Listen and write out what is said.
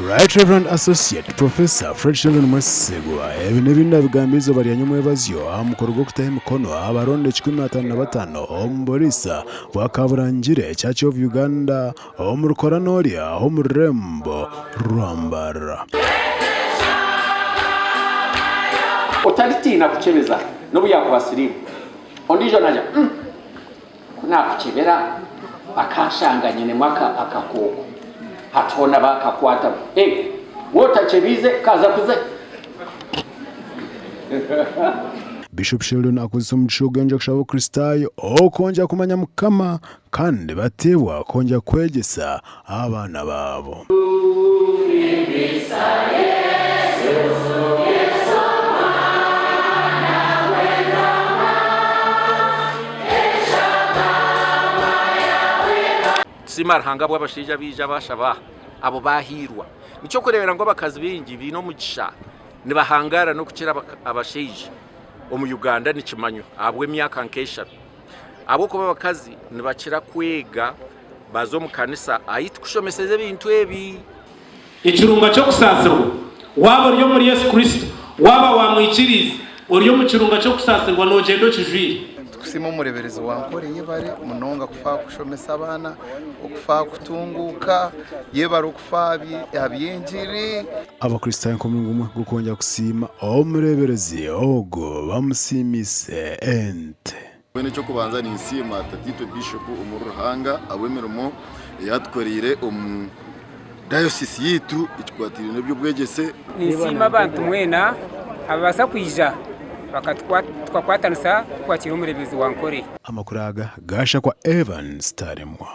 Right Reverend Associate Professor Fred Sheldon Mwesigwa ebi n'ebindi abigamba eizooba rya nyomwebazyo aha mukoro gw'okutaho emikono aha baronda 155 omu buriisa bwa Kaburangire Church of Uganda omu rukorano orya omu rurembo rwa Mbarara. Otaritiina kukyebeza n'obu yaakuba siriimu. Ondiijo naagira ngu, Ku naakukyebera bakanshanga nyinemu akakooko. Hati hoona baakakwata. Waaba otakyebiize kaaza kuza hi? Bishop Sheldon akozesa omugisha ogu yongyera kushaba abakristaayo okwongyera kumanya Mukama kandi bateebwa kwongyera kwegyesa abaana baabo. Tusiima Ruhanga ahabw'abashaija abaija bashaba aha, abo bahiirwa. Nikyokureebera ngu abakazi baingi baine omugisha nibahangaara n'okukira abashaija omu Uganda nikimanywa ahabw'emyaka nk'eshatu. Ahabw'okuba abakazi nibakira kwega baza omu kanisa ahu turikushomeseza ebintu ebi. Ekirunga ky'okusaasirwa, Waaba ori omuri Yesu Kristo, waaba waamwikiriize, ori omu kirunga ky'okusaasirwa noogyenda okijwire. Nitukusiima omureberezi wa Nkore yebare munonga kufa aha kushomesa abaana, okufa aha kutunguuka, yebare okufa aha by'engiri. Abakristaayo nk'omuringo gumwe gw'okwongyera kusiima omureeberezi ogwo bamusiimiise ente. Mbwenu eky'okubanza ninsiima Tataitwe Bishop omuri Ruhanga ahabw'emirimo ei atukoreire omu dayosisi yaitu ekikwatiraine n'eby'obwegyese. Ninsiima abantu mwena ababaasa kwija tukakwatanisa tukwakiira omureeberezi wa Nkore. Amakuru aga gaashakwa Evans Taremwa.